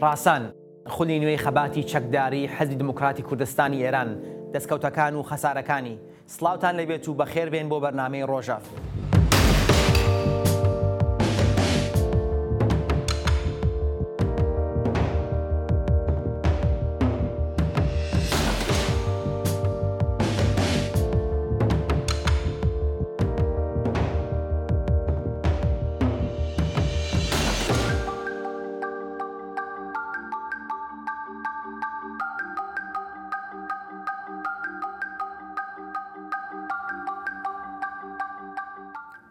ڕاسان، خولی نوێی خەباتی چەکداریی حزبی دموکراتی کوردستانی ئێران، دەستکەوتەکان و خەسارەکانی. سڵاوتان لێبێت و بەخێر بێن بۆ بەرنامەی ڕۆژەڤ.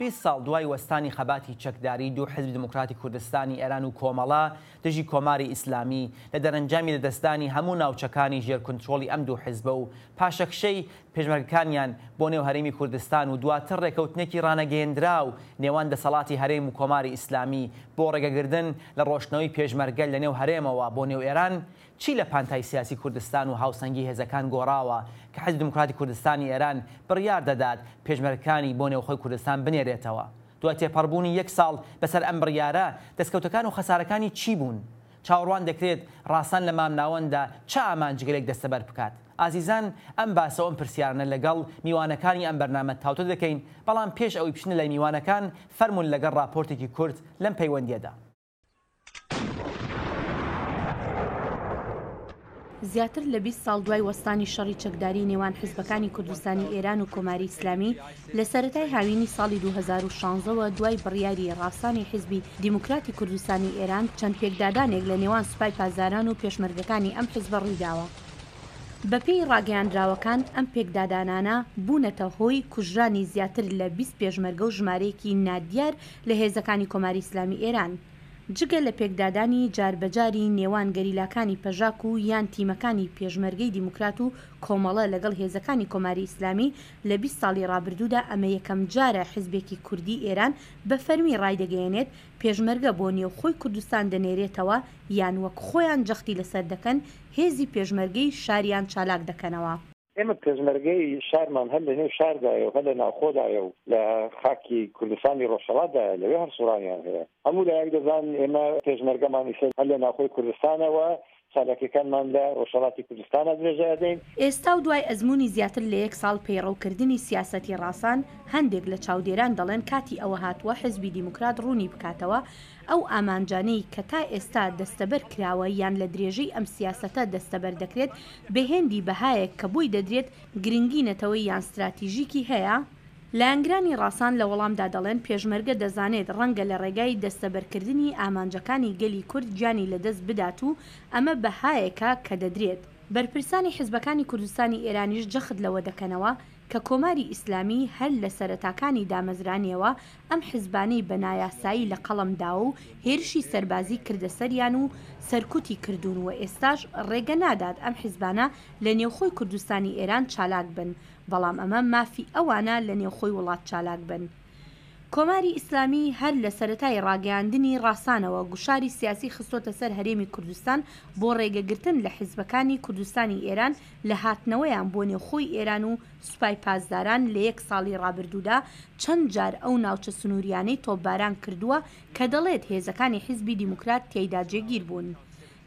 20 ساڵ دوای وەستانی خەباتی چەکداری دوو حزبی دموکراتی کوردستانی ئێران و کۆمەڵە دژی کۆماری ئیسلامی لە دەرەنجامی لەدەستدانی هەموو ناوچەکانی ژێر کونترۆڵی ئەم دوو حزبە و پاشەکشەی پێشمەرگەکانیان بۆ نێو هەرێمی کوردستان و دواتر ڕێکەوتنێکی ڕانەگەیەندراو نێوان دەسەڵاتی هەرێم و کۆماری ئیسلامی بۆ ڕێگەگردن لە ڕۆشتنەوەی پێشمەرگە لە نێو هەرێمەوە بۆ نێو ئێران چی لە پانتای سیاسی کوردستان و هاوسەنگی هێزەکان گۆڕاوە کە حزبی دیموکراتی کوردستانی ئێران بڕیار دەدات پێشمەرگەکانی بۆ نێوخۆی کوردستان بنێرێتەوە؟ دوای تێپەڕبوونی یەک ساڵ بەسەر ئەم بڕیارە، دەستکەوتەکان و خەسارەکانی چی بوون؟ چاوەڕوان دەکرێت ڕاسان لە مامناوەنددا چ ئامانجگەلێک دەستەبەر بکات؟ ئازیزان ئەم باسە و ئەم پرسیارانە لەگەڵ میوانەکانی ئەم بەرنامە تاوتوێ دەکەین، بەڵام پێش ئەوەی بچینە لای میوانەکان، فەرموون لەگەڵ ڕاپۆرتێکی کورت لەم پەیوەندییەدا. زیاتر لە 20 ساڵ دوای وەستانی شەڕی چەکداری نێوان حزبەکانی کوردستانی ئێران و کۆماری ئیسلامی، لە سەرەتای هاوینی ساڵی 2016 وە دوای بڕیاری ڕاسانی حزبی دیموکراتی کوردستانی ئێران چەند پێکدادانێک لە نێوان سوپای پاسداران و پێشمەرگەکانی ئەم حزبە ڕوویداوە. بەپێی ڕاگەیاندراوەکان ئەم پێکدادانانە بوونەتە هۆی کوژرانی زیاتر لە 20 پێشمەرگە و ژمارەیەکی نادیار لە هێزەکانی کۆماری ئیسلامی ئێران. جگە لە پێکدادانی جاربەجاری نێوان گەریلاکانی پەژاک و یان تیمەکانی پێشمەرگەی دیموکرات و کۆمەڵە لەگەڵ هێزەکانی کۆماری ئیسلامی لە 20 ساڵی ڕابردوودا ئەمە یەکەم جارە حزبێکی کوردی ئێران بە فەرمی ڕایدەگەیەنێت پێشمەرگە بۆ نێوخۆی کوردستان دەنێرێتەوە یان وەک خۆیان جەختی لەسەر دەکەن هێزی پێشمەرگەی شاریان چالاک دەکەنەوە. ئێمە پێشمەرگەی شارمان هەر لە نێو شاردایە و هەر لە ناوخۆدایە و لە خاکی کوردستانی ڕۆژهەڵاتدایە، لەوێ هەڵسوڕانیان هەیە. هەموو لایەک دەزانن ئێمە پێشمەرگەمان ئیستا هەر لە ناوخۆی کوردستانەوە چالاکیەکانمان لە ڕۆژهەڵاتی کوردستانا درێژە ئەدەین. ئێستا و دوای ئەزموونی زیاتر لە یەک ساڵ پەیڕەوکردنی سیاسەتی ڕاسان، هەندێک لە چاودێران دەڵێن کاتی ئەوە هاتووە حزبی دیموکرات ڕوونی بکاتەوە ئەو ئامانجانەی کە تا ئێستا دەستەبەر کراوە یان لە درێژەی ئەم سیاسەتە دەستەبەر دەکرێت بە هێندی بەهایەک کە بۆی دەدرێت گرنگی نەتەوەی یان ستراتیژیکی هەیە؟ لایەنگرانی ڕاسان لە وەڵامدا دەڵێن پێشمەرگە دەزانێت ڕەنگە لە ڕێگای دەستەبەرکردنی ئامانجەکانی گەلی کورد گیانی لەدەست بدات و ئەمە بەهایەکە کە دەدرێت. بەرپرسانی حزبەکانی کوردستانی ئێرانیش جەخت لەوە دەکەنەوە کە کۆماری ئیسلامی هەر لە سەرەتاکانی دامەزرانیەوە ئەم حزبانەی بە نایاسایی لە قەڵەم داوە و هێرشی سەربازی کردە سەریان و سەرکوتی کردوون و ئێستاش ڕێگە نادات ئەم حزبانە لە نێوخۆی کوردستانی ئێران چالاک بن بەڵام ئەمە مافی ئەوانە لە نێوخۆی وڵات چالاک بن. کۆماری ئیسلامی هەر لە سەرەتای ڕاگەیاندنی ڕاسانەوە گوشاری سیاسی خستۆتە سەر هەرێمی کوردستان بۆ ڕێگەگرتن لە حیزبەکانی کوردستانی ئێران لە هاتنەوەیان بۆ نێوخۆی ئێران و سوپای پاسداران لە یەک ساڵی ڕابردوودا چەند جار ئەو ناوچە سنووریانەی تۆپباران کردووە کە دەڵێت هێزەکانی حیزبی دیموکرات تێیدا جێگیر بوون.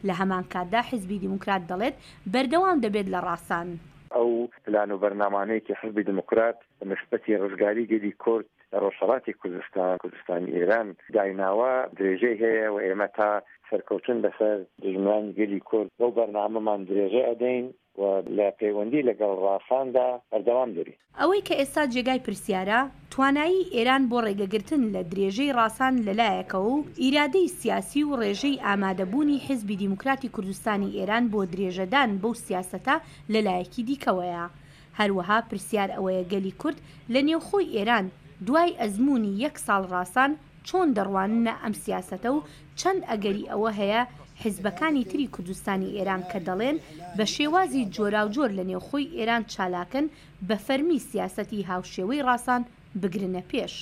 لە هەمان کاتدا حیزبی دیموکرات دەڵێت بەردەوام دەبێت لە ڕاسان. ئەو پلان و بەرنامانەی کە حیزبی دیموکرات بە نسبەتی ڕزگاری گەلی کورد لە ڕۆژهەڵاتی کوردستان، کوردستانی ئێران دایناوە درێژەی هەیە و ئێمە تا سەرکەوتن بەسەر دوژمنانی گەلی کورد بەو بەرنامەمان درێژە ئەدەین و لە پەیوەندی لەگەڵ ڕاساندا بەردەوام دەبین. ئەوەی کە ئێستا جێگای پرسیارە، توانایی ئێران بۆ ڕێگەگرتن لە درێژەی ڕاسان لە لایەکەوە و ئیرادەی سیاسی و ڕێژەی ئامادەبوونی حیزبی دیموکراتی کوردستانی ئێران بۆ درێژەدان بەو سیاسەتە لە لایەکی دیکەوەیە. هەروەها پرسیار ئەوەیە گەلی کورد لە نێوخۆی ئێران دوای ئەزموونی یەک ساڵ ڕاسان چۆن دەڕواننە ئەم سیاسەتە و چەند ئەگەری ئەوە هەیە حیزبەکانی تری کوردستانی ئێران کە دەڵێن بە شێوازی جۆراوجۆر لە نێوخۆی ئێران چالاکن بە فەرمی سیاسەتی هاوشێوەی ڕاسان بگرنە پێش.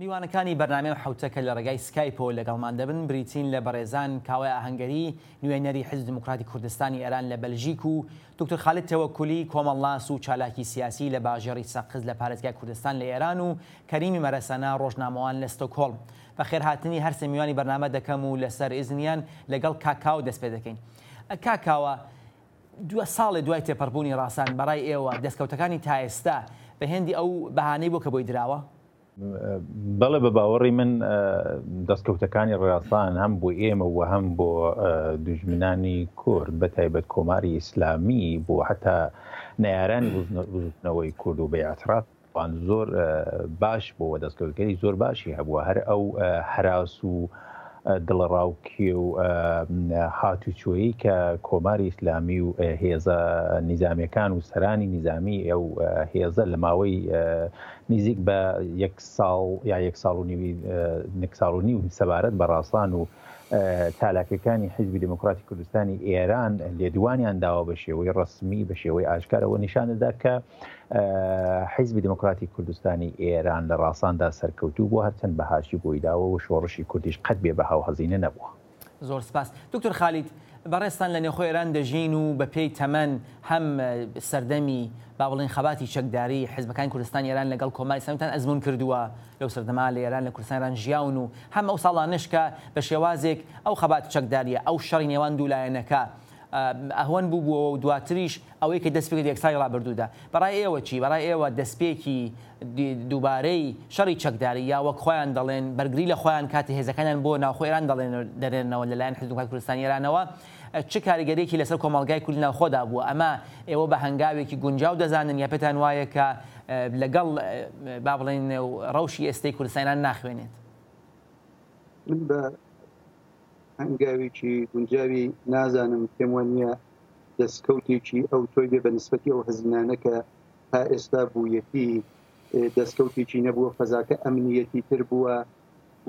میوانەکانی بەرنامەی ئەم حەوتە کە لە ڕێگای سکایپەوە لەگەڵمان دەبن بریتین لە بەڕێزان کاوەی ئاهەنگەری نوێنەری حیزب دیموکراتی کوردستانی ئێران لە بەلژیک و دوکتور خالد تەوەکولی کۆمەڵناس و چالاکی سیاسی لە باژێڕی سەقز لە پارێزگای کوردستان لە ئێران و کەریمی مەرەسەنە ڕۆژنامەوان لە ستۆکهۆڵم. بەخێرهاتنی هەرسێ میوانی بەرنامە دەکەم و لەسەر ئیزنیان لەگەڵ کاک کاوە دەست پێ دەکەین. کاک کاوە دو ساڵێ دوای تێپەڕبوونی ڕاسان بەڕای ئێوە دەستکەوتەکانی تا ئێستا بە هێندی ئەو بەهانەی بووە کە بۆی دراوە؟ بەڵێ بە باوەڕی من دەستکەوتەکانی ڕاسان هەم بۆ ئێمە و هەم بۆ دوژمنانی کورد بە تایبەت کۆماری ئیسلامی بۆ حتا نەیارانی بزوتنەوەی کورد و بە اعتراف وان زۆر باش بۆ دەستکەوتگەری زۆر باشی هەبووە هەر ئەو هەراس و دڵەڕاوکێ و هاتوچۆیی کە کۆماری ئیسلامی و هێزە نیزامیەکان و سەرانی نیزامی ئەو هێزە لە ماوەی نزیک بە یەک ساڵ یا یەک ساڵ و نیوی نک ساڵ و نیو سەبارەت بە ڕاسان و چالاکەکانی حیزبی دێموکراتی کوردستانی ئێران لێدوانیان داوە بە شێوەی ڕەسمی بە شێوەی ئاشکارەوە نیشان دەدا کە حیزبی دێموکراتی کوردستانی ئێران لە ڕاساندا سەرکەوتوو بووە هەرچەند بەهاشی بۆی داوە و شۆڕشی کوردیش قەت بێ بەها و هەزینە نەبووە. زۆر سپاس. دکتۆر خالید، بەڕێزتان لە نێوخۆی ئێران دەژین و بە پێی تەمەن هەم سەردەمی با بڵێین خەباتی چەکداری حیزبەکانی کوردستانی ئێران لەگەڵ کۆماری ئیسلامیتان ئەزموون کردووە، لەو سەردەمە لە ئێران لە کوردستانی ئێران ژیاون و هەم ئەو ساڵانەش کە بە شێوازێک ئەو خەبات چەکدارییە، ئەو شەڕی نێوان دوو لایەنەکە ئەهوەن بووبووەوە و دواتریش ئەوەی کە دەست پێکرد یەک ساڵی ڕابردوودا. بە ڕای ئێوە چی؟ بە ڕای ئێوە دەستپێکی دووبارەی شەڕی چەکداری یا وەک خۆیان دەڵێن بەرگری لە خۆیان کاتێ هێزەکانیان بۆ ناوخۆی ئێران دەڵێن دەنێرنەوە لە لایەن حزب دێموکراتی کوردستانی ئێرانەوە چ کاریگەرییەکی لەسەر کۆمەڵگای کوردی ناوخۆدا بووە؟ ئەمە ئێوە بە هەنگاوێکی گونجاو دەزانن یا پێتان وایە کە لەگەڵ با بڵێین ڕەوشی ئێستەی کوردستان ئێران ناخوێنێت؟ من بە هەنگاوێکی گونجاوی نازانم، پێم وا نییە دەستکەوتێکی ئەوتۆی بێ بە نسبەتی ئەو هەزینانە کە تا ئێستا بوویەتی دەستکەوتێکی نەبووە، فەزاکە ئەمنیەتی تر بووە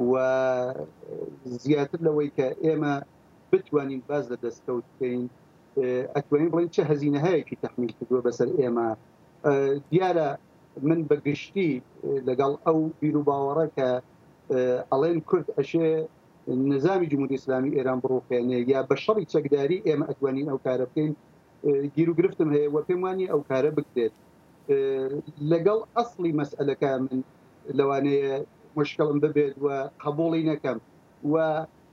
و زیاتر لەوەی کە ئێمە بتوانین باس لە دەستکەوت بکەین ئەتوانین بڵێین چ هەزینەهایەکی تەحمیل کردووە بەسەر ئێمە. دیارە من بە گشتی لەگەڵ ئەو بیروباوەڕە کە ئەڵێن کورد ئەشێ نزامی جمهوری ئیسلامی ئێران بڕوخێنێ یا بە شەڕی چەکداری ئێمە ئەتوانین ئەو کارە بکەین گیروگرفتم هەیە و پێم وانیە ئەو کارە بکرێت لەگەڵ ئەسڵی مەسئەلەکە من لەوانەیە مشکڵم ببێت و قبوڵی نەکەم و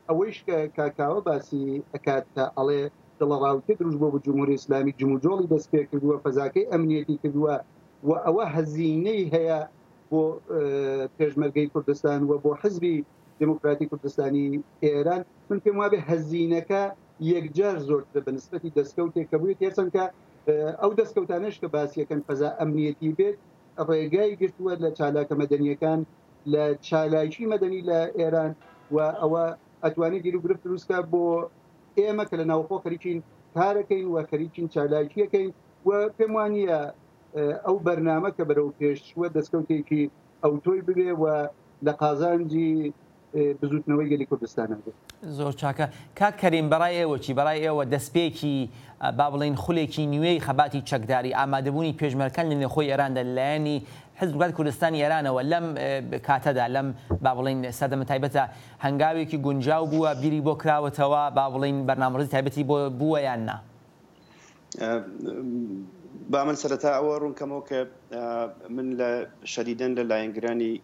ئەوەیش کە کاکاوە باسی ئەکات کە ئەڵێ دڵەڕاوکێ دروست بۆ بۆ جمهوری ئیسلامی جموجۆڵی دەست پێ کردووە فەزاکەی ئەمنیەتی کردووە و ئەوە هەزینەی هەیە بۆ پێشمەرگەی کوردستان و بۆ حزبی دێموکراتی کوردستانی ئێران، من پێم وابێ هەزینەکە یەکجار زۆرترە بە نسبەتی دەستکەوتێک کە بوویەتی، هەرچەند کە ئەو دەستکەوتانەش کە باسیەکەن فەزا ئەمنیەتی بێت ڕێگای گرتووە لە چالاکە مەدەنیەکان لە چالاکی مەدەنی لە ئێران و ئەوە ئەتوانێت گیروگرفت دروست کات بۆ ئێمە کە لە ناوخۆ خەریکین کارەکەین و خەریکین چالاکیەکەین و پێم وانییە ئەو بەرنامە کە بەرەو پێش چووە دەستکەوتێکی ئەوتۆی ببێ و لە قازانجی بزووتنەوەی گەلی کوردستانە بێت. زۆر چاکە. کاک کەریم بەڕای ئێوە چی؟ بەڕای ئێوە دەستپێکی با بڵێین خولێکی نوێی خەباتی چەکداری، ئامادەبوونی پێشمەرگەکان لە نێوخۆی ئێراندا لە لایەنی حزب دیموکراتی کوردستانی ئێرانەوە لەم کاتەدا، لەم با بڵێین سەردەمە تایبەتە هەنگاوێکی گونجاو بووە، بیری بۆ کراوەتەوە، با بڵێین بەرنامەڕێزی تایبەتی بۆ بووە یان نا؟ با من سەرەتا ئەوە ڕوونکەمەوە کە من لە شەدیدەن لە لایەنگرانی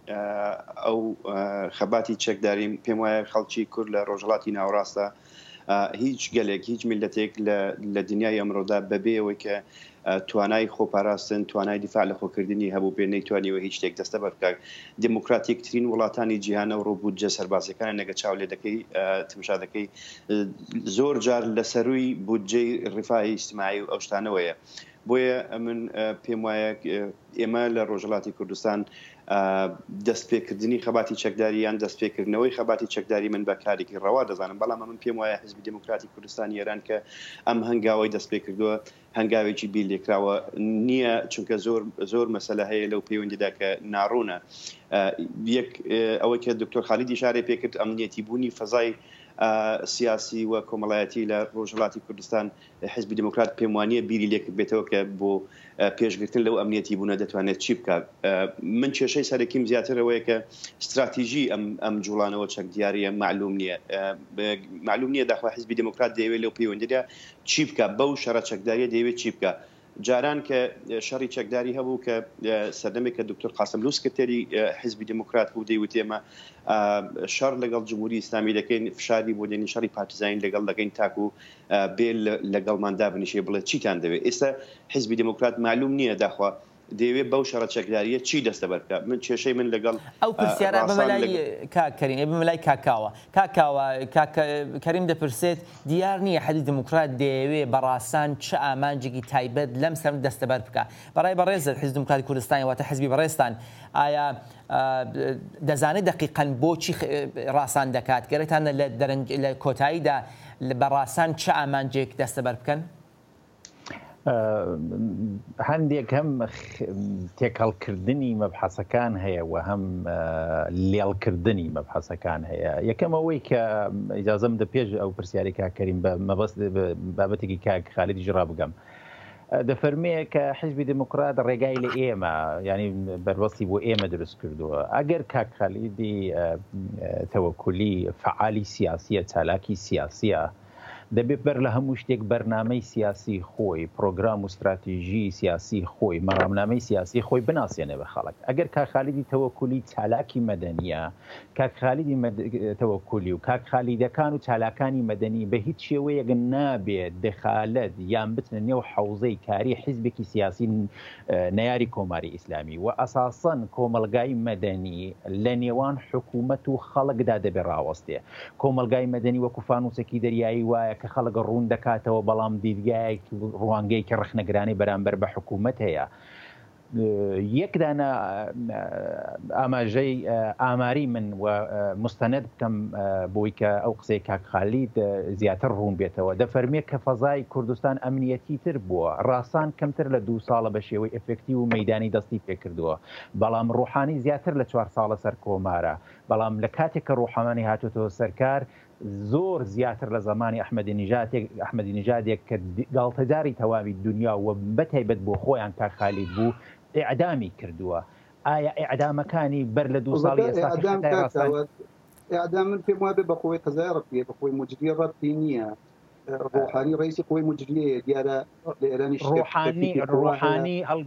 ئەو خەباتی چەکداریم پێم وایە خەڵکی کورد لە ڕۆژهەڵاتی ناوەڕاستە هیچ گەلێک هیچ میلەتێک لە دنیای ئەمڕۆدا بەبێ ئەوەی کە توانای خۆپاراستن توانای دیفاع لە خۆکردنی هەبوو بێ نەیتوانیوە هیچ شتێک دەستەبەر بکات دێموکراتیکترین وڵاتانی جیهان ئەوڕۆ بودجە سەربازیەکانیان ئەگەر چاو لێ دەکەی تمشا دەکەی زۆر جار لە سەرووی بودجەی ڕیفاهی ئیجتماعی و ئەو شتانەوەیە بۆیە من پێم وایە ئێمە لە ڕۆژهەڵاتی کوردستان دەستپێکردنی خەباتی چەکداری یان دەستپێکردنەوەی خەباتی چەکداری من بە کارێکی ڕەوا دەزانم بەڵام من پێم وایە حزبی دێموکراتی کوردستانی ئێران کە ئەم هەنگاوەی دەستپێکردووە هەنگاوێکی بیر لێکراوە نییە، چونکە زۆر زۆر مەسەلە هەیە لەو پەیوەندیدا کە ناڕوونە. یەک ئەوەی کە دکتۆر خالید ئیشارەی پێکرد ئەمنیەتی بوونی فەزای سیاسی و کۆمەڵایەتی لە ڕۆژهەڵاتی کوردستان حیزبی دێموکرات پێم وانییە بیری لێکردبێتەوە کە بۆ پێشگرتن لەو ئەمنیەتی بوونە دەتوانێت چی بکات. من کێشەی سەرەکیم زیاتر ئەوەیە کە ستراتیژی ئەم ئەم جوڵانەوە چەکدیارییە مەعلووم نییە. مەعلووم نییە داخوا حیزبی دێموکرات دەیەوێت لەو پەیوەندیدا چی بکا؟ بەو شەڕە چەکداریە دەیەوێت چی بکا؟ جاران کە شەڕی چەکداری هەبوو کە سەردەمێک کە دکتۆر قاسملوو سکرتێری حیزبی دێموکرات بوو دەیوت ئێمە شەڕ لەگەڵ جمهوری ئیسلامی دەکەین فشاری بۆ دێنین شەڕی پارتیزانی لەگەڵ دەکەین تاکو بێ لەگەڵمان دابنیشێ بڵێ چیتان دەوێت ئێستا حیزبی دێموکرات مەعلوم نییە داخوا دەیەوێت بەو شەڕە چەکدارییە چی دەستەبەر بکات؟ من کێشەی من لەگەڵ ئەو پرسیارە بەمە ڕاسان لای لەگەڵ. کاک کەریم، ئێ بمە لای کاک کاوە. کاک کاوە، کاک کەریم دەپرسێت، دیار نییە حیزبی دێموکرات دەیەوێ بە ڕاسان چ ئامانجێکی تایبەت لەم سەر دەستەبەر بکا. بە ڕای بەڕێزت حیزبی دێموکراتی کوردستانی واتە حیزبی بەڕێزتان ئایا دەزانێت دەقیقەن بۆچی ڕاسان دەکات؟ گەرەکتانە لە دەرەنج لە کۆتاییدا بە ڕاسان چ ئامانجێک دەستەبەر بکەن؟ هەندێک هەم تێکەڵکردنی مەبحەسەکان هەیە و هەم لێڵکردنی مەبحەسەکان هەیە یەکەم ئەوەی کە ئیجازەم دە پێش ئەو پرسیاری کاک کەریم بە مەبەست بابەتێکی کاک خالیدیش ڕابگەم دەفەرمێ کە حیزبی دموکرات ڕێگای لە ئێمە ینی بەربەستی بۆ ئێمە دروست کردووە ئەگەر کاک خالیدی تەوەکولی فعالی سیاسیە چالاکی سیاسیە دەبێ بەر لە هەموو شتێک بەرنامەی سیاسی خۆی، پرۆگرام و ستراتیژی سیاسی خۆی، مەرامنامەی سیاسی خۆی بناسێنێ بە خەڵک. ئەگەر کاک خالیدی تەوەکولی چالاکی مەدەنییە، کاک خالیدی تەوەکولی و کاک خالیدەکان و چالاکانی مەدەنی بە هیچ شێوەیەک نابێ دخالەت یان بچنە نێو حەوزەی کاری حیزبێکی سیاسی نەیاری کۆماری ئیسلامی و ئەساسەن کۆمەڵگای مەدەنی لە نێوان حکوومەت و خەڵکدا دەبێ ڕاوەستێ. کۆمەڵگای مەدەنی وەکو فانوسێکی دەریایی وایە کە خەڵک ڕوون دەکاتەوە، بەڵام دیدگایەک و ڕوانگەیەکی ڕەخنەگرانەی بەرامبەر بە حکوومەت هەیە. یەک دانە ئاماژەی ئاماری من و مستەنەد بکەم بۆی کە ئەو قسەی کاک خالید زیاتر ڕوون بێتەوە، دەفەرمێ کە فەزای کوردستان ئەمنیەتی تر بووە، ڕاسان کەمتر لە دوو ساڵە بە شێوەی ئەفێکتیو و مەیدانی دەستی پێکردووە، بەڵام ڕوحانی زیاتر لە چوار ساڵە سەرکۆمارە. بەڵام لە کاتێک کە ڕوحانی هاتۆتەوە سەر کار زۆر زیاتر لە زەمانی ئەحمەدی نژادێک ئەحمەدی نژادێک کە گاڵتەجاڕی تەواوی دونیا و بە تایبەت بۆ خۆیان کاک خالید بوو ئێعدامی کردووە ئایا ئێعدامەکانی بەر لە دوو ساڵی ئەڵبەتە ئێستا کە ئێعدام خەتای کاک ڕاسان کاوە ئێعدام من پێم وابێ بە قوەی قەزای ڕەبتیە بە قوەی موجریە ڕەبتی نییە ڕۆحانی ڕئیسی قوەی موجریەیە دیارە لە ئێرانیش ڕۆحانی تەفکیکی قوە هەیە. ڕۆحانی هەڵ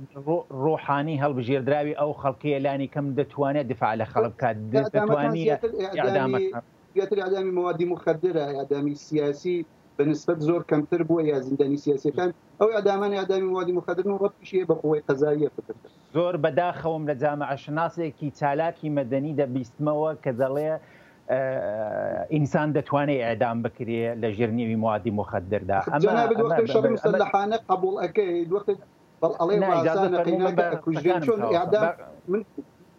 ڕۆحانی هەڵبژێردراوی ئەو خەڵکەیە لانی کەم دەتوانێت دفاع لە خەڵک بکات ئێعدامەکان دەتوانێت زیاتر ئێعدامی ئێعدامەکان. زیاتر ئێعدامی مەوادی موخەدرە ئێعدامی سیاسی بە نسبەت زۆر کەمتر بووە یا زیندانی سیاسیەکان ئەو ئێعدامانە ئێعدامی مەوادی موخەدرن و ڕەبتیشی هەیە بە قوەی قەزاییە فکر دەکەم. زۆر بەداخەوەم لە جامعەشناسێکی چالاکی مەدەنی دەبیستمەوە کە دەڵێ ئینسان دەتوانێ ئێعدام بکرێ لە ژێر نێوی موادی موخەدردا ئەمە جەنابت ئەمە وەختێ شەڕی ئەمە موسەلەحانە قەبووڵ ئەکەیت وەختێ بەڵ ئەڵێی نا ئیجازە ڕاسانە فەرموو من قەیناکە بە ئەکوژرێن قسەکانم چۆن تەواو بکەم ئێعدام با من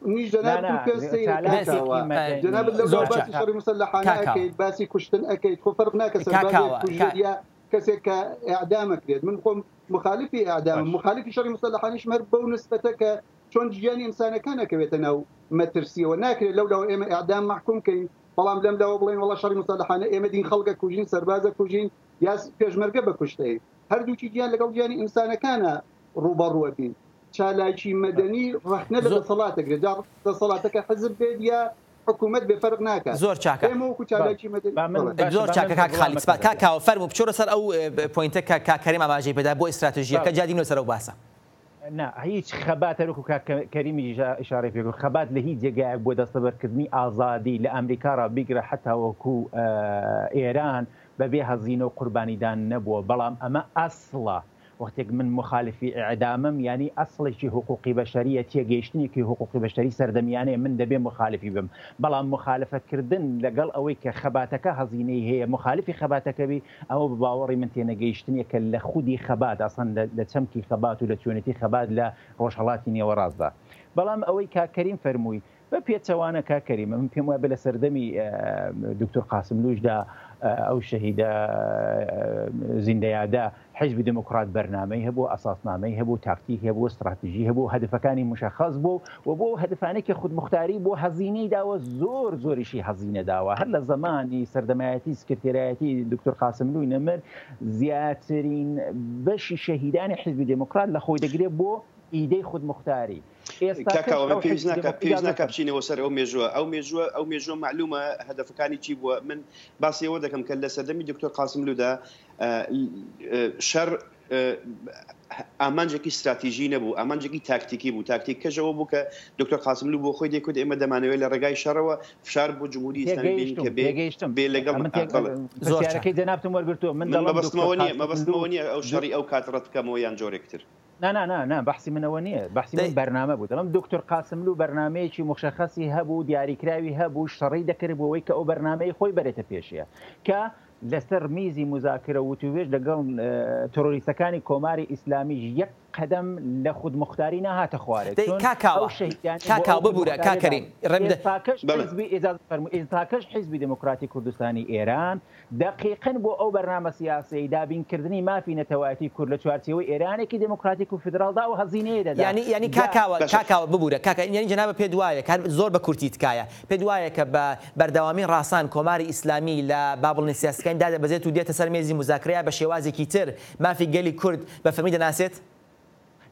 منیش نا جەنابتم نا پێ سەیرە کاک چالاکێکی کاوە مەدەنی جەنابت لەولاوە زۆر باسی چاک شەڕی موسەلەحانە کاک کاوە ئەکەیت باسی کوشتن ئەکەیت خۆ فەرق ناکە کاک سەربازێک کاوە کوژرێت کا یا کەسێک کە ئێعدام ئەکرێت من خۆم مخالفی ئێعدامم باش مخالفی شەڕی موسەلەحانەیشم هەر بەو نسبەتە کە چۆن گیانی ئینسانەکان ئەکەوێتە ناو مەترسیەوە ناکرێت لەولاوە ئێمە ئێعدام مەحکوم کەین بەڵام لەم لاوە بڵێین وەڵا شەڕی موسەلەحانە ئێمە دین خەڵک ئەکوژین سەرباز ئەکوژین یا پێشمەرگە بە کوشت ئەین هەردووکی گیان لەگەڵ گیانی ئینسانەکانە ڕووبەڕوو ئەبین چالاکی مەدەنی ڕەخنە لە زۆر دەسەڵات ئەگرێت جا دەسەڵاتەکە حزب بێت یا حکوومەت بێ فەرق ناکات زۆر چاکە. ئێمە وەکو با چالاکی مەدەنی با من بەڵێ. باشە زۆر با من چاکە کاک خالید وڵامەکە سپاس کاک بدەم کاوە فەرموو بچۆرە سەر ئەو پۆینتە کە کاک کەریم ئاماژەی پێدا بۆ ئیستراتژییەکە با جا دینەوە سەر ئەو باسە. نا هیچ خەبات هەروەکو کاک کەریمیش ئیشارەی پێ کرد خەبات لە هیچ جێگایەک بۆ دەستەبەرکردنی ئازادی لە ئەمریکا ڕا بیگرە حەتاوەکو ئێران بەبێ هەزینە و قوربانیدان نەبووە بەڵام ئەمە ئەسڵە وەختێک من موخالفی ئیعدامم یانی ئەسڵێکی هوقوقی بەشەریە تێگەیشتنێکی هوقوقی بەشەری سەردەمیانەیە من دەبێ موخالفی بم بەڵام موخالفە کردن لەگەڵ ئەوەی کە خەباتەکە هەزینەی هەیە موخالفی خەباتەکە بی ئەوە بە باوەڕی من تێنەگەیشتنێکە لە خودی خەبات، ئەسڵەن لە چەمکی خەبات و لە چۆنێتی خەبات لە ڕۆژهەڵاتی نێوەڕاستدا. بەڵام ئەوەی کاک کەریم فەرمووی، بە پێچەوانە کاک کەریم، من پێم وایە لە سەردەمی دوکتور قاسملووشدا ئەو شەهیدە زیندەیادە حیزبی دێموکڕات بەرنامەی هەبوو، ئەساسنامەی هەبوو، تاکتیک هەبوو، ستڕاتیژی هەبوو، هەدفەکانی موشەخەس بوو و بۆ ئەو هەدفانەی کە خودموختاری بۆ هەزینەی داوە زۆر زۆریشی هەزینە داوە. هەر لە زەمانی سەردەمایەتی سکرتێرایەتی دوکتور قاسملووی نەمر زیاترین بەشی شەهیدانی حیزبی دێموکڕات لە خۆی دەگرێ بۆ ئیدەی خودموختاری. کاک ئێستاکەش کاوە من ئەو پێویست حیزبی ناکا دێمۆ پێویست ئیجازە ناکا فەرموو. بچینەوە سەر ئەو مێژووە ئەو مێژووە ئەو مێژووە مەعلوومە هەدەفەکانی چی بووە من باسی ئەوە دەکەم کە لە سەردەمی دکتۆر قاسملوودا شەڕ ئامانجێکی ستراتیژی نەبوو، ئامانجێکی تاکتیکی بوو، تاکتیکەش ئەوە بوو کە دکتۆر قاسملوو بۆ خۆی دەیکوت ئێمە دەمانەوێت لە ڕێگای شەڕەوە فشار بۆ جمهوری ئیسلامی بێنین تێگەیشتم کە بێ تێگەیشتم بێ لەگەڵ ئەمن ئا تێک بەڵێ. زۆر چاک. پرسیارەکەی جەنابتم وەرگرتووە من من دەڵێم دکتۆر مەبەستمەوە نییە قاسملوو مەبەستمەوە نییە ئەو شەڕی ئەو کات ڕەت بکەمەوە یان جۆرێک تر. نا نا نا نا بەحسی من ئەوە نییە بەحسی من دەی. بەرنامە بوو دەڵێم دکتۆر قاسملوو بەرنامەیەکی موشەخەسی هەبوو دیاریکراوی هەبوو شەڕی دەکرد بۆ ئەوەی کە ئەو بەرنامەی خۆی بەرێتە پێشێ کە لەسەر میزی موزاکرە و وتووێژ لەگەڵ ترۆریستەکانی کۆماری ئیسلامیش یەک قەدەم لە خودموختاری نەهاتە خوارێ دەی چون کاک ئەو کاوە شەهیدانەی کاک بۆ کاوە ئەو ببورە کاک خودموختاریە کەریم داون ڕێم بدە ئێستاکەش بەڵێ. حیزبی ئیجازە فەرموو ئێستاکەش حیزبی دێموکراتی کوردستانی ئێران دەقیقەن بۆ ئەو بەرنامە سیاسیەی دابین کردنی مافی نەتەوایەتی کورد لە چوارچێوەی ئێرانێکی دێموکراتیک و فیدراڵدا ئەو هەزینەیە دەدا. یانی یانی جا. کاک کاوە باشە. کاک کاوە ببورە کاکە یانی جەنابت پێت وایە کار زۆر بە کورتی تکایە پێت وایە کە بە بەردەوامی ڕاسان کۆماری ئیسلامی لە با بڵێین سیاسەتەکانی دادەبەزێت و دێتە سەر مێزی موزاکرە یا بە شێوازێکی تر مافی گەلی کورد بە فەرمی دەناسێت؟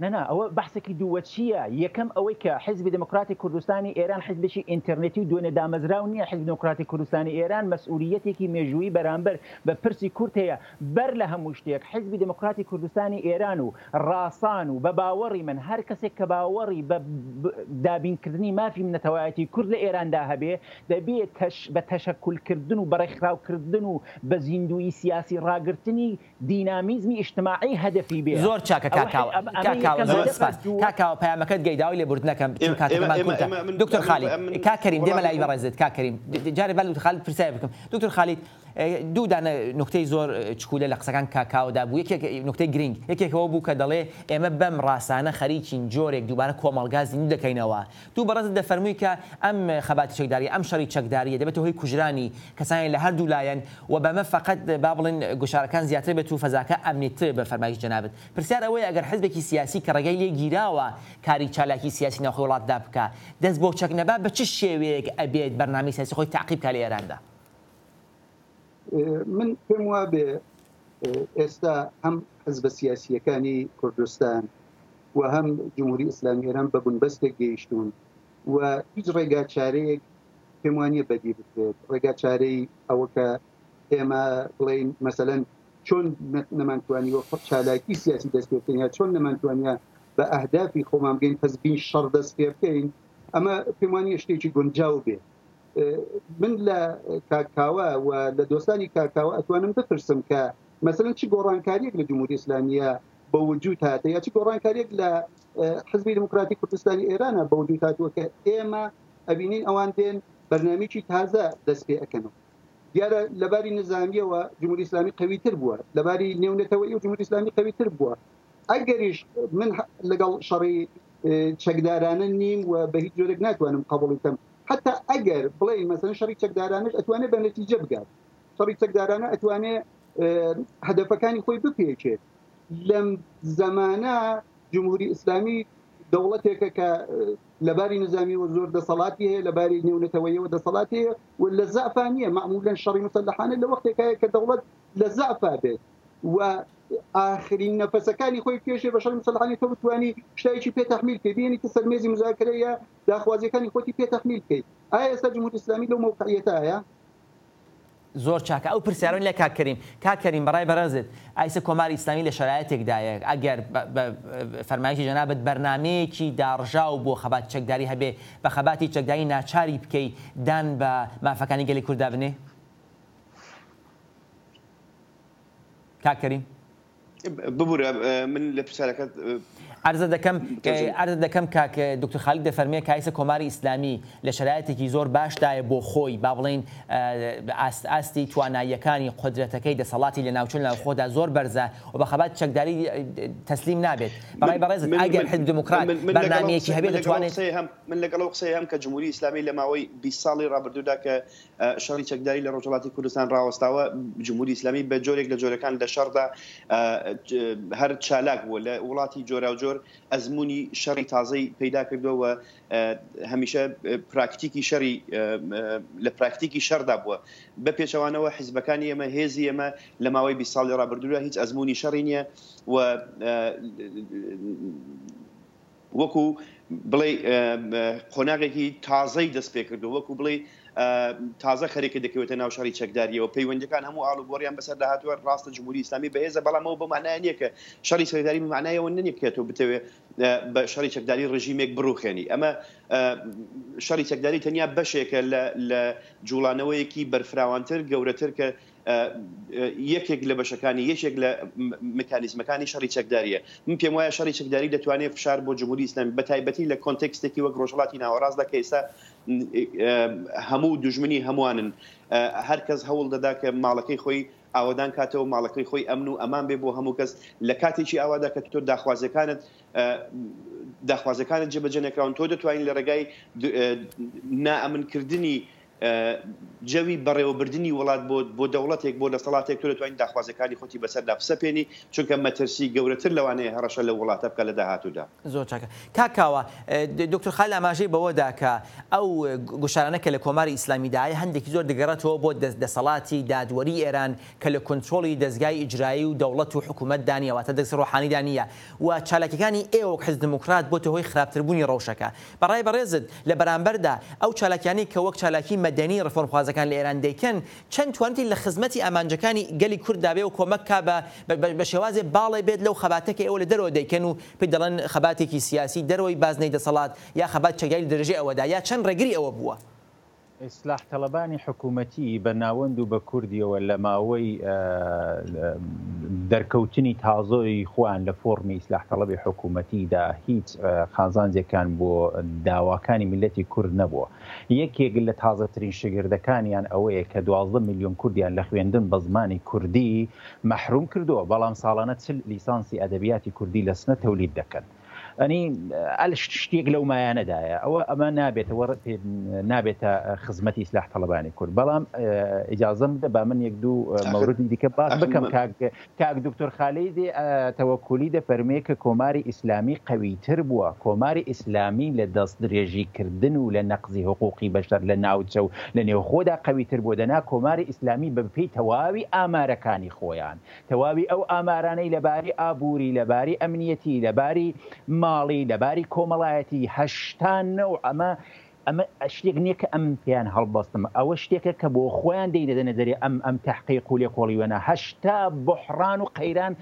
نا نا ئەوە بەحسێکی دووەچییە، یەکەم ئەوەی کە حیزبی دێموکراتی کوردستانی ئێران حیزبێکی ئینتێرنێتی و دوێنێ دامەزراو نییە، حیزبی دێموکراتی کوردستانی ئێران مەسئولییەتێکی مێژوویی بەرامبەر بە پرسی کورد هەیە، بەر لە هەموو شتێک حیزبی دێموکراتی کوردستانی ئێران و ڕاسان و بە باوەڕی من هەر کەسێک کە باوەڕی بە دابینکردنی مافی نەتەوایەتی کورد لە ئێراندا هەبێ دەبێ بە تەشەکولکردن و بەڕێکخراوکردن و بە زیندوویی سیاسی ڕاگرتنی دینامیزمی ئیجتماعی هەدەفی بێ. زۆر چاکە ئەوە کاک کاوە ئەمە کاک کاوە یەکەم زۆر هەدەفە سپاس دووەم کاک کاوە پەیامەکەت گەی داوای لێبوردن ئەکەم چون ئێمە کاتەکەمان ئێمە کورتە ئێمە من دکتۆر من خالید من کاک کەریم دێمە وەڵامی لای خۆم بەڕێزت کاک کەریم جارێ با دکتۆر خالید پرسیارێک بکەم دکتۆر خالید دوو دانە نوکتەی زۆر چکولە لە قسەکان کاک کاوەدا بوو یەکێک نوکتەی گرینگ یەکێک ئەوە بوو کە دەڵێ ئێمە بەم ڕاسانە خەریکین جۆرێک دووبارە کۆمەڵگا زیندوو دەکەینەوە دوو بەڕێزت دەفەرمووی کە ئەم خەباتی چەکداریە ئەم شەڕی چەکداریە دەبێتە هۆی کوژرانی کەسانی لە هەردوو لایەن و بەمە فەقەت با بڵێین گوشارەکان زیاتر بێت و فەزاکە ئەمنیتر بێت بە فەرمایشی جەنابت. پرسیار ئەوەیە ئەگەر حزبێکی سیاسی کە ڕێگای لێ گیراوە کاری چالاکی سیاسی ناوخۆی وڵاتدا بکا دەست بۆ چەک نەبا بە چ شێوەیەک ئەبێت بەرنامەی سیاسی خۆی تەعقیب کا لە ئێراندا؟ من پێم وابێ ئێستا هەم حزبە سیاسییەکانی کوردستان و هەم جمهوری ئیسلامی ئێران بە بنبەستێک گەیشتوون و هیچ ڕێگا چارەیەک پێم وانییە بەدی بکرێت ڕێگا چارەی ئەوە کە ئێمە بڵێین مەسەلەن چۆن نەمانتوانیوە چالاکی سیاسی دەست پێ بکەین یا چۆن نەمانتوانیە بە ئەهدافی خۆمان بگەین پس بین شەڕ دەست پێ بکەین ئەمە پێم وانییە شتێکی گونجاو بێ من لە کاک کاوە و لە دۆستانی کاک کاوە ئەتوانم بپرسم کە مەسەلەن چ گۆڕانکاریەک لە جمهوری ئیسلامیە بە وجود هاتە یا چ گۆڕانکاریەک لە حزبی دموکراتی کوردستانی ئێرانە بە وجود هاتووە کە ئێمە ئەبینین ئەوان دێن بەرنامەیەکی تازە دەست پێ ئەکەنەوە دیارە لەباری نظامیەوە جمهوری ئیسلامی قویتر بووە لەباری نێونەتەوەیی و جمهوری ئیسلامی قویتر بووە ئەگەریش من لەگەڵ شەڕی چەکدارانە نیم و بە هیچ جۆرێک ناتوانم قبوڵی بکەم حتا ئەگەر بڵێین مەسەلەن شەڕی چەکدارانەش ئەتوانێت بە نەتیجە بگات شەڕی چەکدارانە ئەتوانێ هەدەفەکانی خۆی بپێکێت لەم زەمانە جمهوری ئیسلامی دەوڵەتێکە کە لەباری نظامیەوە زۆر دەسەڵاتی هەیە لەباری نێونەتەوەیەوە دەسەڵاتی هەیە و لە زەعفا نییە معمولەن شەڕی مسەلحانە لە وەختێکایە کە دەوڵەت لە زەعفا بێت و ئاخرین نەفەسەکانی خۆی بکێشێ بە شەڕی مسەلحانی تۆ بتوانی شتێکی پێ تەحمیل بکەی بێنیتە سەر مێزی مزاکرە یا داخوازیەکانی خۆتی پێ تەحمیل بکەیت ئایا ئێستا جمهوری ئیسلامی لەو مەوقعیەتایە؟ زۆر چاکە ئەو پرسیارەم لە کاک کەریم کاک کەریم بەڕای بەڕێزت ئایسە کۆماری ئیسلامی لە شەرایەتێکدایە ئەگەر بە فەرمایشی جەنابت بەرنامەیەکی داڕژاو بۆ خەباتی چەکداری هەبێ بە خەباتی چەکداری ناچاری بکەی دان بە مافەکانی گەلی کورددا بنێ؟ کاک کەریم. ببورە من لە پرسیارەکەت عەرزت دەکەم عەرزت دەکەم کاک دکتۆر خالید دەفەرمێ کایسە کۆماری ئیسلامی لە شەرایەتێکی زۆر باشدایە بۆ خۆی با بڵێین ئاست ئاستی تواناییەکانی قودرەتەکەی دەسەڵاتی لە ناوچە ناوخۆدا زۆر بەرزە و بە خەبات چەکداری تەسلیم نابێت بەڕای بەڕێزت ئەگەر حزب دموکرات بەرنامەیەکی هەبێت دەتوانێت من لەگەڵ ئەو قسەیە هەم کە جمهوری ئیسلامی لە ماوەی 20 ساڵی ڕابردوودا کە شەڕی چەکداری لە ڕۆژهەڵاتی کوردستان ڕاوەستاوە، جمهوری ئیسلامی بە جۆرێک لە جۆرەکان لە شەڕدا هەر چالاک بووە، لە وڵاتی جۆراوجۆر ئەزموونی شەڕی تازەی پەیدا کردووە و هەمیشە پراکتیکی شەڕی لە پراکتیکی شەڕدا بووە. بە پێچەوانەوە حیزبەکانی ئێمە، هێزی ئێمە لە ماوەی 20 ساڵی ڕابردوودا هیچ ئەزموونی شەڕی نییە و وەکو. بڵێ قۆناغێکی تازەی دەست پێ کردو وەکو بڵێ تازە خەرێکە دەکەوێتە ناو شەڕی چەکداریەوە پەیوەندەکان هەموو ئاڵ و گۆڕیان بەسەردا هاتووە ڕاستە جمهوری ئیسلامی بەهێزە بەڵام ئەوە بە معنای نییە کە شەڕی چەکداری بە معنایەوە نییە کە تۆ بتەوێ بە شەڕی چەکداری ڕژیمێک بڕوخێنی ئەمە شەڕی چەکداری تەنیا بەشێکە لە جوڵانەوەیەکی بەرفراوانتر گەورەتر کە یەکێک لە بەشەکانی یەکێک لە مکانیزمەکانی شەڕی چەکداریە من پێم وایە شەڕی چەکداری دەتوانێت فشار بۆ جمهوری ئیسلامی بە تایبەتی لە کۆنتێکستێکی وەک ڕۆژهەڵاتی ناوەڕاستدا کە ئێستا هەموو دوژمنی هەمووانن هەر کەس هەوڵ دەدا کە ماڵەکەی خۆی ئاوەدان کاتەوە ماڵەکەی خۆی ئەمن و ئەمان بێ بۆ هەموو کەس لە کاتێکی ئاوادا کە تۆ داخوازیەکانت داخوازەکانت جێبەجێ نەکراون تۆ دەتوانین لە ڕێگای نائەمنکردنی جەوی بەڕێوەبردنی وڵات بۆ بۆ دەوڵەتێک بۆ دەسەڵاتێک تۆ دەتوانین داخوازیەکانی خۆتی بەسەردا بسەپێنی چونکە مەترسی گەورەتر لەوانەیە هەڕەشە لەو وڵاتە بکات لە داهاتوودا. زۆر چاکە کاک کاوە، دکتۆر خالید ئاماژەی بەوە دا کە ئەو گوشارانە کە لە کۆماری ئیسلامی دایە هەندێکی زۆر دەگەڕێتەوە بۆ دەسەڵاتی دادوەری ئێران کە لە کونترۆڵی دەزگای ئیجرایی و دەوڵەت و حکوومەتدا نییە واتە دەست ڕۆحانیدا نییە و چالاکیەکانی ئێوە وەک حزب دموکرات بۆتە هۆی خراپتربوونی ڕەوشەکە. بە ڕای بەڕێزت لە بەرامبەردا ئەو چالاکیانەی کە وەک چالاکی مەدەنی ڕێفۆرمخوازەکان لە ئێران دەیکەن چەند توانیتی لە خزمەتی ئامانجەکانی گەلی کورددا بێ و کۆمەک کا بە بە شێوازێ باڵێ بێت لەو خەباتە کە ئێوە لە دەرەوە دەیکەن و پێی دەڵێن خەباتێکی سیاسی دەرەوەی بازنەی دەسەڵات یا خەبات چەکداری لە درێژەی ئەوەدا یا چەند ڕێگری ئەوە بووە؟ ئیسلاح تەڵەبانی حکوومەتی بە ناوەند و بە کوردیەوە لە ماوەی دەرکەوتنی تازۆی خۆیان لە فۆڕمی ئیسلاح تەڵەبی حکوومەتیدا هیچ قازانجێکان بۆ داواکانی میللەتی کورد نەبووە. یەکێک لە تازەترین شگردەکانیان ئەوەیە کە 12 میلیۆن کوردیان لە خوێندن بە زمانی کوردی مەحروم کردووە، بەڵام ساڵانە 40 لیسانسی ئەدەبیاتی کوردی لە سنە تەولید دەکەن. ئەنی ئەل شتێک لەو مایانەدایە ئەوە ئەمە نابێتەوە نابێتە خزمەتی ئیسلاح تەڵەبانی کورد بەڵام ئیجازەم بدە با من یەک دوو مەوردی دیکە باس بکەم کاک کاک دکتۆر خالیدی تەوەکولی دەفەرمێ کە کۆماری ئیسلامی قەویتر بووە کۆماری ئیسلامی لە دەست درێژی کردن و لە نەقزی حقوقی بەشەر لە ناوچە و لە نێوخۆدا قەویتر بووە دەنا کۆماری ئیسلامی بە پێی تەواوی ئامارەکانی خۆیان تەواوی ئەو ئامارانەی لە باری ئابووری، لە باری ئەمنیەتی، لە باری ماڵی، لە باری کۆمەڵایەتی، 80 نەوع ئەمە ئەمە شتێک نییە کە ئەمن پێیان هەڵبەستم، ئەوە شتێکە کە بۆ خۆیان دەیدەنە دەرێ ئەم ئەم تەحقیق و لێکۆڵیوەنە 80 بوحڕان و قەیران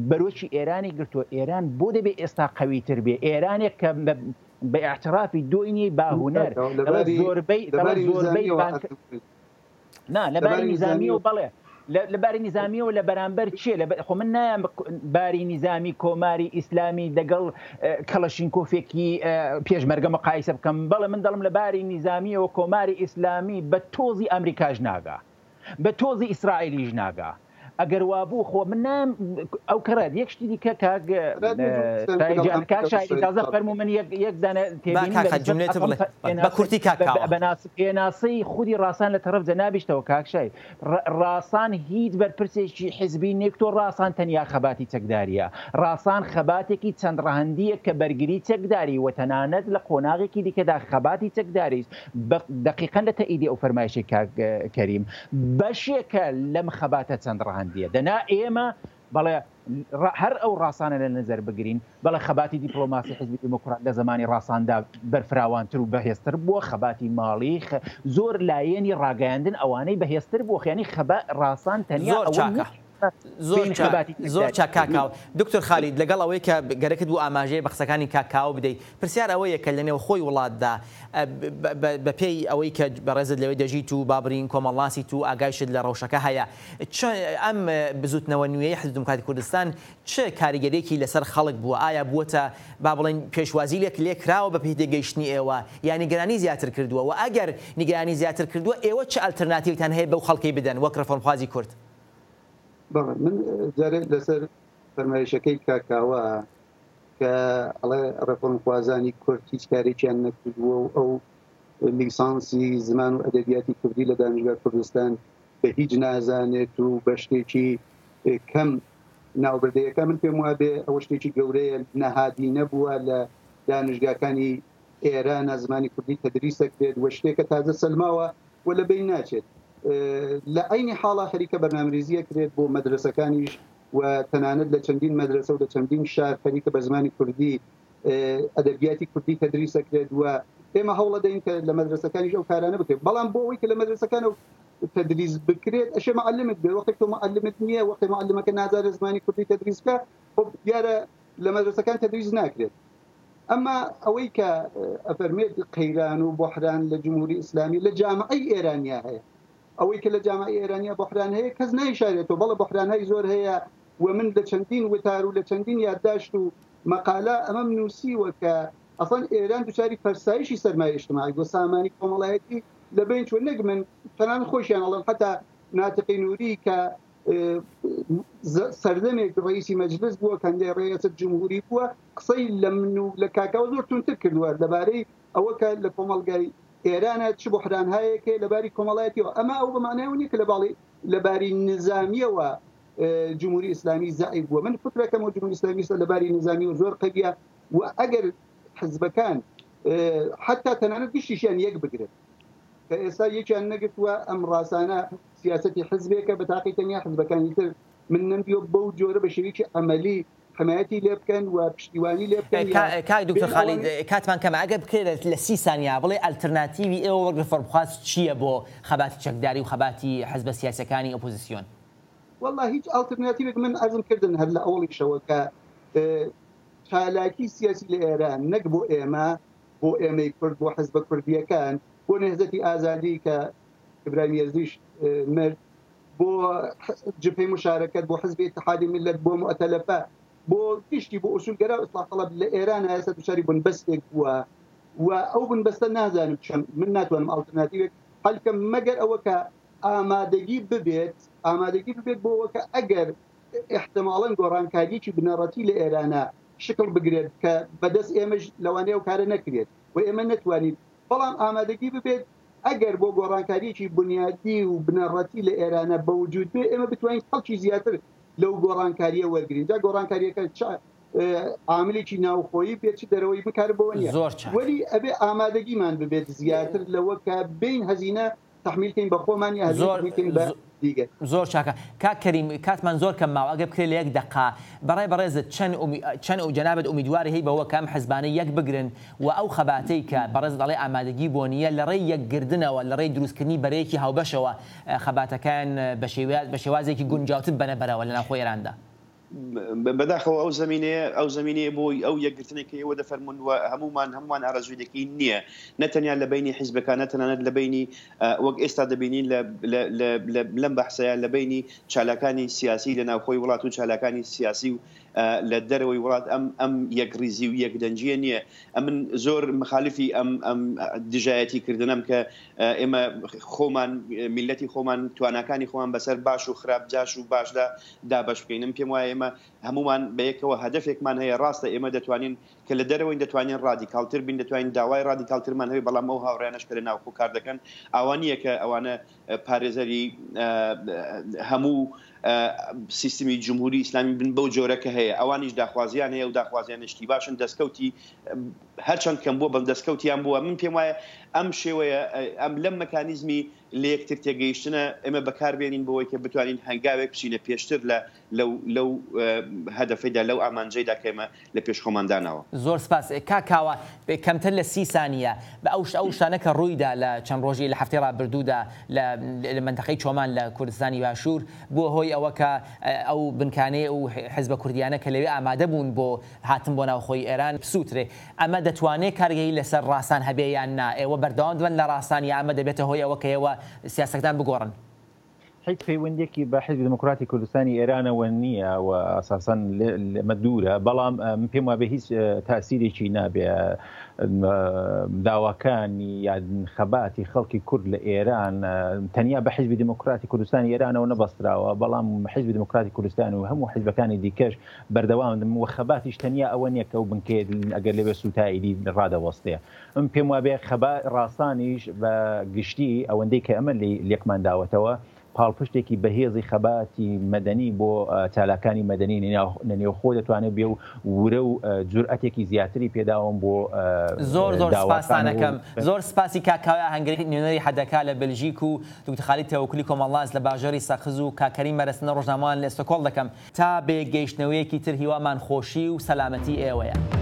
بەرۆکی ئێرانی گرتووە، ئێران بۆ دەبێ ئێستا قەویتر بێ؟ ئێرانێک کە بە ئیعترافی دۆینی باهونەر دەڵێ زۆربەی دەڵێ زۆربەی بانک نا لە باری نیزامیەوە بەڵێ لە باری نیزامیەوە لە بەرامبەر چیە لە خۆ من نایام باری نیزامی کۆماری ئیسلامی دەگەڵ کەڵەشینکۆفێکی پێشمەرگە مقایسە بکەم بەڵێ من دەڵم لە باری نیزامیەوە کۆماری ئیسلامی بە تۆزی ئەمریکاش ناگا بە تۆزی ئیسرائیلیش ناگا ئەگەر وابوو خۆ من نام ئەو کەڕێت یەک شتی دیکە کاک جان کاک شاهید ئیجازە فەرموو من یەک یەک دانە تێبینی لە جملەت بڵێ بە کورتی کاک کاوە پێناسەی خودی ڕاسان لە تەڕەف جەنابیشتەوە کاک شاهید ڕاسان هیچ بەرپرسێکی حزبی نیە تۆ ڕاسان تەنیا خەباتی چەکداریە ڕاسان خەباتێکی چەند ڕەهەندیە کە بەرگری چەکداری و تەنانەت لە قۆناغێکی دیکەدا خەباتی چەکداریش دەقیقەن لە تەئیدی ئەو فەرمایشەی کاک کەریم بەشێکە لەم خەباتە چەند ڕەهەندیە دەنا ئێمە بەڵێ هەر ئەو ڕاسانە لە نەزەر بگرین بەڵێ خەباتی دیپلۆماسی حزبی دیموکرات لە زمانی ڕاساندا بەرفراوانتر و بەهێزتر بووە خەباتی ماڵی زۆر لایەنی ڕاگەیاندن ئەوانەی بەهێزتر بووە خیانی خەبا ڕاسان تەنیا زۆر چاکە زۆر چاک زۆر چاک کاک کاوە. دکتۆر خالید لەگەڵ ئەوەی کە گەرەکت بوو ئاماژەیە بە قسەکانی کاک کاوە بدەی پرسیار ئەوەیە کە لە نێوخۆی وڵاتدا بە پێی ئەوەی کە بەڕێزت لەوێ دەژیت و با بڵێین کۆمەڵناسیت و ئاگایشت لە ڕەوشەکە هەیە چ ئەم بزوتنەوە نوێیەی حزب دیموکراتی کوردستان چ کاریگەریەکی لەسەر خەڵک بووە ئایا بووەتە با بڵێین پێشوازی لێ لێ کراوە بە پێی تێگەیشتنی ئێوە یا نیگەرانی زیاتر کردووە و ئەگەر نیگەرانی زیاتر کردووە ئێوە چ ئەلتەرناتیڤتان هەیە بەو خەڵکەی بدەن وەک ڕێفۆرمخوازی کورد؟ بەڵێ من جارێ لەسەر فەرمایشەکەی کاک کاوە کە ئەڵێ ڕێفۆرمخوازانی کورد هیچ کارێکیان نەکردووە و ئەو لیسانسی زمان و ئەدەبیاتی کوردی لە دانشگاه کوردستان بە هیچ نازانێت و بە شتێکی کەم ناوبردەیەکە من پێم وابێ ئەوە شتێکی گەورەیە نەهادی نەبووە لە دانشگاکانی ئێرانە زمانی کوردی تەدریس دەکرێت و شتێکە تازە سەلماوە و لە بین ناچێت لە عەینی حاڵا خەریکە بەرنامەریزی ئەکرێت بۆ مەدرەسەکانیش و تەنانەت لە چەندین مەدرەسە و لە چەندین شار خەریکە بە زمانی کوردی. ئەدەبیاتی کوردی تەدریس ئەکرێت و ئێمە هەوڵەدەین کە لە مەدرەسەکانیش ئەو کارانە بکرێت بەڵام بۆ ئەوەی کە لە مەدرەسەکان ئەو تەدریس بکرێت ئەشێ معلمت بێ وەختێک تۆ معلمت نییە وەختێ معلمەکە نازانێت زمانی کوردی تەدریس بکە خۆ دیارە لە مەدرەسەکان تەدریس ناکرێت ئەما ئەوەی کە ئەفەرمێت قەیران و بۆحران لە جمهوری ئیسلامی لە جامعەی ئێرانیا هەیە ئەوەی کە لە جامعەی ئێرانیا بۆحران هەیە کەس نایشارێتەوە بەڵێ بۆحرانهای زۆر هەیە و من لە چەندین وتار و لە چەندین یادداشت و مەقالە ئەمەم نووسیوە کە ئەسڵەن ئێران دوچاری فەرسایشی سەرمایە ئیجتماعی بووە سامانی کۆمەڵایەتی لە بەین چووە نەک من تەنانەت خۆیشیان ئەڵێن حەتا ناتقی نوری کە سەردەمێک ڕئیسی مەجلس بووە کاندیدای ڕیاسەت جمهوری بووە قسەی لە من و لە کاکاوە زۆر توندتر کردووە لەبارەی ئەوە کە لە کۆمەڵگای ئێرانە چ بوحرانهایەک هەیە لە باری کۆمەڵایەتیەوە ئەمە ئەو بە مانای ئەوە نیە کە لە باڵی لە باری نزامیەوە جمهوری ئیسلامی زەعیف بووە من فکرەکەم و جمهوری ئیسلامی لە باری نزامیەوە زۆر قەویە و ئەگەر حزبەکان حتا تەنانەت گشتیشیان یەک بگرن کە ئێستا یەکیان نەگرتووە ئەم ڕاسانە سیاسەتی حزبێکە بە تاقی تەنیا حزبەکانی تر من نەمدیوە بەو جۆرە بە شێوەیەکی عەمەلی حمایەتی لێ بکەن و پشتیوانی لێ بکەن یا کاک دکتۆر بێن خالید ئەوان کاتمان کەمە ئەگەر بکرێت لە 30 سانیا بڵێ ئەلترناتیوی ئێوە وەک ڕیفۆرمخواز چییە بۆ خەباتی چەکداری و خەباتی حزبە سیاسیەکانی ئۆپۆزیسیۆن؟ وەڵا هیچ ئەلترناتیوێک من عەرزم کردن هەر لە ئەوەڵیشەوە کە چالاکی سیاسی لە ئێران نەک بۆ ئێمە بۆ ئێمەی کورد بۆ حزبە کوردییەکان بۆ نەهزەتی ئازادی کە ئیبراهیم یەزدیش مرد بۆ جبهەی مشارکەت، بۆ حزبی ئیتحادی میللەت، بۆ موئتەلەفە، بۆ گشتی بۆ ئوسولگەرا و ئیسلاح تەڵەب لە ئێران ئێستا دوچاری بنبەستێک بووە و ئەو بنبەستە نازانم چۆن من ناتوانم ئاڵترناتیوێک حەل بکەم مەگەر ئەوە کە ئامادەگی ببێت ئامادەگی ببێت بۆ ئەوە کە ئەگەر ئیحتماڵەن گۆڕانکارییەکی بنەڕەتی لە ئێرانە شکڵ بگرێت کە بەدەست ئێمەش لەوانەیە ئەو کارە نەکرێت و ئێمە نەتوانین بەڵام ئامادەگی ببێت ئەگەر بۆ گۆڕانکارییەکی بونیادی و بنەڕەتی لە ئێرانە بە وجوود بێ ئێمە بتوانین کەڵکی زیاتر لەو گۆڕانکارییە وەرگرین جا گۆڕانکارییەکە چ عاملێکی ناوخۆیی بێت چ دەرەوەی من کارم بەوە نییە زۆر چاک. وەلی ئەبێ ئامادەگیمان ببێت زیاتر لەوە کە بێین هەزینە تەحمیل کەین بە خۆمان یا هەزینە زۆر تەحمیل کەین بە دیگەر. زۆر چاکە کاک کەریم کاتمان زۆر کەم ماوە ئەگەر بکرێت لە یەک دەقە بەڕای بەڕێزت چەند چەند جەنابت ئومیدواری هەی بەوە کە ئەم حزبانە یەک بگرن و ئەو خەباتەی کە بەڕێزت ئەڵێ ئامادەگی بۆ نییە لە ڕێی یەکگردنەوە لە ڕێی دروستکردنی بەرەیەکی هاوبەشەوە خەباتەکان بە شێوازێکی گونجاوتر ببەنە بەرەوە لە ناوخۆی ئێراندا؟ بەداخەوە ئەو زەمینەیە ئەو زەمینەیە بۆ ئەو یەکگرتنێک کە ئێوە دەفەرموون و هەموومان هەمووان ئارەزووی دەکەین نییە نە تەنیا لە بەینی حیزبەکان نە تەنانەت لە بەینی وەک ئێستا دەبینین لە لەم بەحسەیە لە بەینی چالاکانی سیاسی لە ناوخۆی وڵات و چالاکانی سیاسی و لە دەرەوەی وڵات ئەم ئەم یەکڕیزی و یەکدەنگییە نییە. ئەمن زۆر مخالفی ئەم ئەم دژایەتی کردنەم کە ئێمە خۆمان میللەتی خۆمان تواناکانی خۆمان بەسەر باش و خراپ جاش و باشدا دابەش بکەین. من پێم وایە ئێمە هەموومان بەیەکەوە هەدەفێکمان هەیە. ڕاستە ئێمە دەتوانین کە لە دەرەوەین دەتوانین ڕادیکاڵتر بین، دەتوانین داوای ڕادیکاڵترمان هەبێ، بەڵام ئەو هاوڕێیانەش کە لە ناوخۆ کار دەکەن ئاوا نییە کە ئەوانە پارێزەری هەموو سیستمی جمهوری ئیسلامی بن بەو جۆرە کە هەیە ئەوانیش داخوازیان هەیە و داخوازیان شتی باشن دەستکەوتی هەرچەند کەم بووە بەڵ دەستکەوتیان بووە من پێم وایە ئەم شێوەیە ئەم لەم مەکانیزمی لە یەکتر تێگەیشتنە ئێمە بەکاربێنین بۆی کە بتوانین هەنگاوێک بچینە پێشتر لە لەو لەو هەدەفەیدا لەو ئامانجەیدا کە ئێمە لە پێش خۆمان داناوە. زۆر سپاس کاک کاوە کەمتر لە 30 سانیە بە ئەو ئەو شتانە کە ڕوویدا لە چەند ڕۆژی لە هەفتەی ڕابردوودا لە لە مەنتەقەی چۆمان لە کوردستانی باشوور بووە هۆی ئەوە کە ئەو بنکانەی ئەو حزبە کوردیانە کە لەوێ ئامادە بوون بۆ هاتن بۆ ناوخۆی ئێران بسووترێ ئەمە دەتوانێ کارگەری لەسەر ڕاسان هەبێ یان نا ئێوە بەردەوام دەبن لە ڕاسان یا ئەمە دەبێتە هۆی ئەوە کە ئێوە سیاسەکتان بگۆڕن؟ هیچ پەیوەندیەکی بە حیزبی دموکراتی کوردستانی ئێرانەوە نییە و ئەساسەن لەمە دوورە بەڵام من پێم وابێ هیچ تاسیرێکی نابێ داواکانی یان خەباتی خەڵکی کورد لە ئێران تەنیا بە حیزبی دموکراتی کوردستانی ئێرانەوە نەبەستراوە بەڵام حیزبی دموکراتی کوردستان و هەموو حیزبەکانی دیکەش بەردەوام و خەباتیش تەنیا ئەوە نییە کە ئەو بنکەیە ئەگەر لەوێ سووتایدی ڕادەوەستێ من پێم وابێ خەبا ڕاسانیش بە گشتی ئەوەندەی کە ئەمە لێکمان داوەتەوە پاڵپشتێکی بەهێزی خەباتی مەدەنی بۆ چالاکانی مەدەنی لە نێوخۆ دەتوانێت بێ و ورە و جورئەتێکی زیاتری پێداوم بۆ زۆر زۆر سپاستان ئەکەم زۆر سپاسی کاک کاوە ئاهەنگەری نوێنەری حەدەکا لە بلژیک و دکتۆر خالید تەوەکولی کۆمەڵناس لە باژێڕی سەقز و کاک کەریم مەرەسنە ڕۆژنامەوان لە ئێستۆکۆڵ دەکەم تا بەیەکگەیشتنەوەیەکی تر هیوامان خۆشی و سەلامەتی ئێوەیە.